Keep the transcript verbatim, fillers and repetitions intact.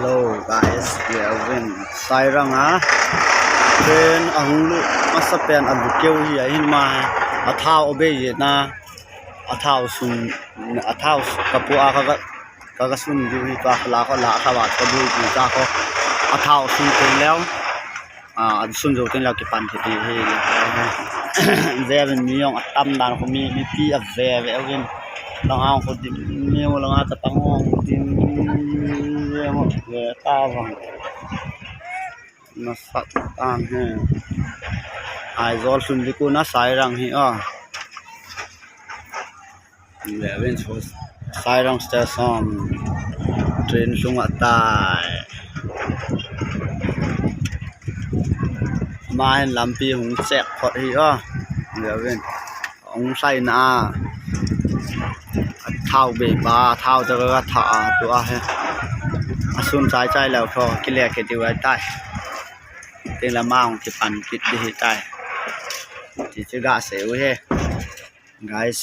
Hello guys, we are in Sairang a. Train a hung lut hmasa pen a lu keu hi a hin ma a thau a bei na. A thau sun, a thau ka pu a ka ka ka sun du hi ta la ko la ka ba ka du hi ta ko. A thau sun te leo. A sun zo ten leo ki pan ki ti hi. Ve ven mi yong a tam dan ko mi mi pi a ve ve ven. Tang ang ko ti mi mo la ta tang ang ko ti mi ve mo ve ta vang. Na sat tan he. Aizawl hlun di ku na Sairang hi a. Ve ven chu Sairang station train hlung a tai. Ma hin lampi hung chek phot hi a. Ve ven. Hung hlai na a. Thau bei pa, thau te ka tha a, tu a he. A sun chai chai leo tho, ki le ke ti wai tai. Tin la ma hung ki pan kit di hi tai. Ti ti ga se u he. Guys.